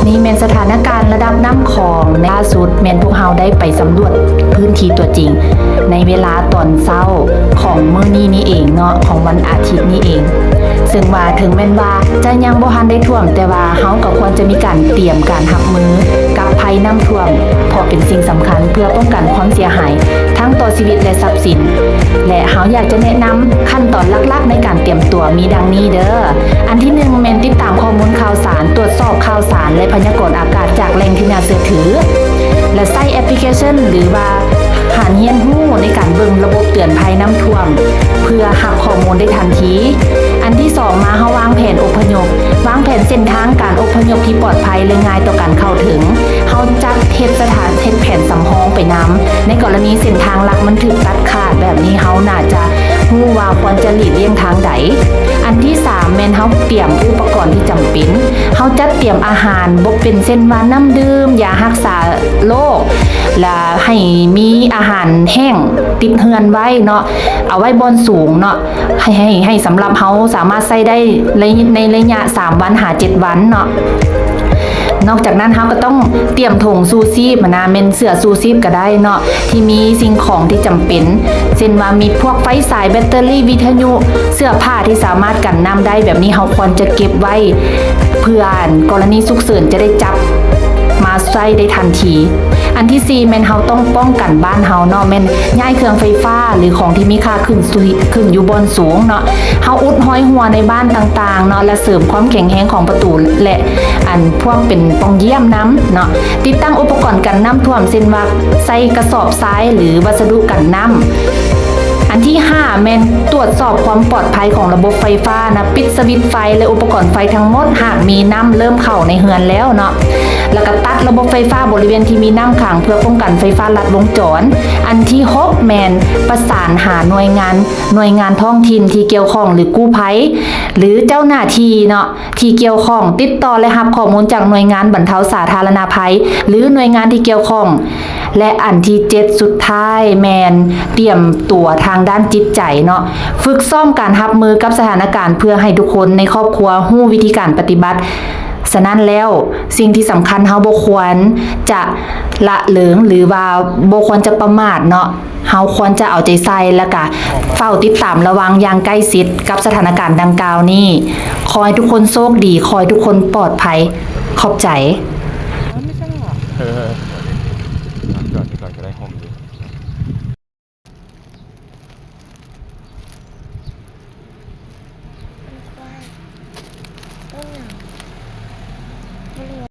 ນີ້ແມ່ນສະຖານະການລະດັບນ້ຳຂອງໃນລ່າສຸດ ແມ່ນພວກເຮົາໄດ້ໄປສຳຫຼວດພື້ນທີ່ຕົວຈິງ ໃນເວລາຕອນເຊົ້າຂອງມື້ນີ້ນີ້ເອງເນາະ ຂອງວັນອາທິດນີ້ເອງ. ເຊິ່ງວ່າເຖິງແມ່ນວ່າຈະຍັງບໍ່ທັນໄດ້ຖ້ວມ, ແຕ່ວ່າເຮົາກໍຄວນຈະມີການຕຽມການຮັບມືກັບໄພນ້ຳຖ້ວມ ເພາະເປັນສິ່ງສຳຄັນເພື່ອປ້ອງກັນຄວາມເສຍຫາຍທັງຕໍ່ຊີວິດ ແລະ ຊັບສິນ. ແລະ ເຮົາຢາກຈະແນະນຳຂັ້ນຕອນຫຼັກໆໃນການຕຽມຕົວມີດັ່ງນີ້ເດີ້. ອັນທີໜຶ່ງ ແມ່ນຕິດຕາມຂໍ້ມູນຂ່າວສານ, ຕວດສອບຂ່າວສານ ແລະ ພະຍາກອນອາກາດຈາກແຫຼ່ງທີ່ໜ້າເຊື່ອຖື ແລະ ໃຊ້ແອັບພລິເຄຊັນ ຫຼືວ່າ ການຮຽນຮູ້ໃນການເບິ່ງລະບົບເຕືອນໄພນ້ຳຖ້ວມ ເພື່ອຮັບຂໍ້ມູນໄດ້ທັນທີ. ອັນທີສອງມາ ເຮົາວາງແຜນອົບພະຍົບ, ວາງແຜນເສັ້ນທາງການອົບພະຍົບທີ່ປອດໄພ ແລະ ງ່າຍຕໍ່ການເຂົ້າເຖິງ. ເຮົາຈັດເຮັດສະຖານ ເຮັດແຜນສຳຮອງໄປນຳ ໃນກໍລະນີເສັ້ນທາງຫຼັກມັນຖືກຕັດຂາດແບບນີ້ ເຮົາໜ້າຈະຮູ້ວ່າຄວນຈະຫຼີກລ່ຽງທາງໃດ. ອັນທີສາມແມ່ນເຮົາຕຽມອຸປະກອນທີ່ຈຳເປັນ. ເຮົາຈັດຕຽມອາຫານບໍ່ເປັນ ເຊັ່ນວ່າ ນ້ຳດື່ມ, ຢາຮັກສາ ໂລກ ແລະ ໃຫ້ມີອາຫານແຫ້ງຕິດເຮືອນໄວ້ເນາະ ເອົາໄວ້ບ່ອນສູງເນາະ ໃຫ້ ໃຫ້ ໃຫ້ສຳລັບເຮົາສາມາດໃຊ້ໄດ້ໃນ ໃນໄລຍະສາມວັນຫາເຈັດວັນເນາະ. ນອກຈາກນັ້ນເຮົາກໍຕ້ອງຕຽມຖົງຊູຊີບຫັ້ນນະ ແມ່ນເສື້ອຊູຊີບກໍໄດ້ເນາະ ທີ່ມີສິ່ງຂອງທີ່ຈຳເປັນ ເຊັ່ນວ່າມີພວກໄຟສາຍ, ແບັດເຕີຣີ, ວິທະຍຸ, ເສື້ອຜ້າທີ່ສາມາດກັນນ້ຳໄດ້ ແບບນີ້ເຮົາຄວນຈະເກັບໄວ້ ເພື່ອ ອັນ ກໍລະນີສຸກເສີນຈະໄດ້ຈັບມາໃຊ້ໄດ້ທັນທີ. ອັນທີສີ່ແມ່ນເຮົາຕ້ອງປ້ອງກັນບ້ານເຮົາເນາະ ແມ່ນຍ້າຍເຄື່ອງໄຟຟ້າ ຫຼື ຂອງທີ່ມີຄ່າຂຶ້ນສູ່ ຂຶ້ນຢູ່ບ່ອນສູງເນາະ. ເຮົາອຸດຮອຍຮົ່ວໃນບ້ານຕ່າງໆເນາະ ແລະ ເສີມຄວາມແຂງແຮງຂອງປະຕູ ແລະ ອັນ ພວກເປັນປ່ອງຢ້ຽມນຳເນາະ. ຕິດຕັ້ງອຸປະກອນກັນນ້ຳຖ້ວມ ເຊັ່ນວ່າ ໃສ່ກະສອບຊາຍ ຫຼື ວັດສະດຸກັນນ້ຳ. ອັນທີຫ້າແມ່ນຕວດສອບຄວາມປອດໄພຂອງລະບົບໄຟຟ້ານະ, ປິດສະວິດໄຟ ແລະ ອຸປະກອນໄຟທັງໝົດ ຫາກມີນ້ຳເລີ່ມເຂົ້າໃນເຮືອນແລ້ວເນາະ ແລ້ວກໍຕັດລະບົບໄຟຟ້າບໍລິເວນທີ່ມີນ້ຳຂັງ ເພື່ອປ້ອງກັນໄຟຟ້າລັດວົງຈອນ. ອັນທີຫົກແມ່ນປະສານຫາໜ່ວຍງານ ໜ່ວຍງານທ້ອງຖິ່ນທີ່ກ່ຽວຂ້ອງ ຫຼື ກູ້ໄພ ຫຼື ເຈົ້າໜ້າທີ່ເນາະ ທີ່ກ່ຽວຂ້ອງ ຕິດຕໍ່ ແລະ ຮັບຂໍ້ມູນຈາກໜ່ວຍງານບັນເທົາສາທາລະນະໄພ ຫຼື ໜ່ວຍງານທີ່ກ່ຽວຂ້ອງ. ແລະ ອັນທີເຈັດສຸດທ້າຍແມ່ນຕຽມຕົວທາງດ້ານຈິດໃຈເນາະ, ຝຶກຊ້ອມການຮັບມືກັບສະຖານະການ ເພື່ອໃຫ້ທຸກຄົນໃນຄອບຄົວຮູ້ວິທີການປະຕິບັດ. ສະນັ້ນແລ້ວ ສິ່ງທີ່ສຳຄັນເຮົາບໍ່ຄວນຈະລະເລີງ ຫຼືວ່າບໍ່ຄວນຈະປະໝາດເນາະ. ເຮົາຄວນຈະເອົາໃຈໃສ່ ແລ້ວກະເຝົ້າຕິດຕາມລະວັງຢ່າງໃກ້ຊິດກັບສະຖານະການດັ່ງກ່າວນີ້. ຂໍໃຫ້ທຸກຄົນໂຊກດີ, ຂໍໃຫ້ທຸກຄົນປອດໄພ. ຂອບໃຈ. ເອີ ກອດ ກອດກໍໄດ້ຫົ່ມຢູ່.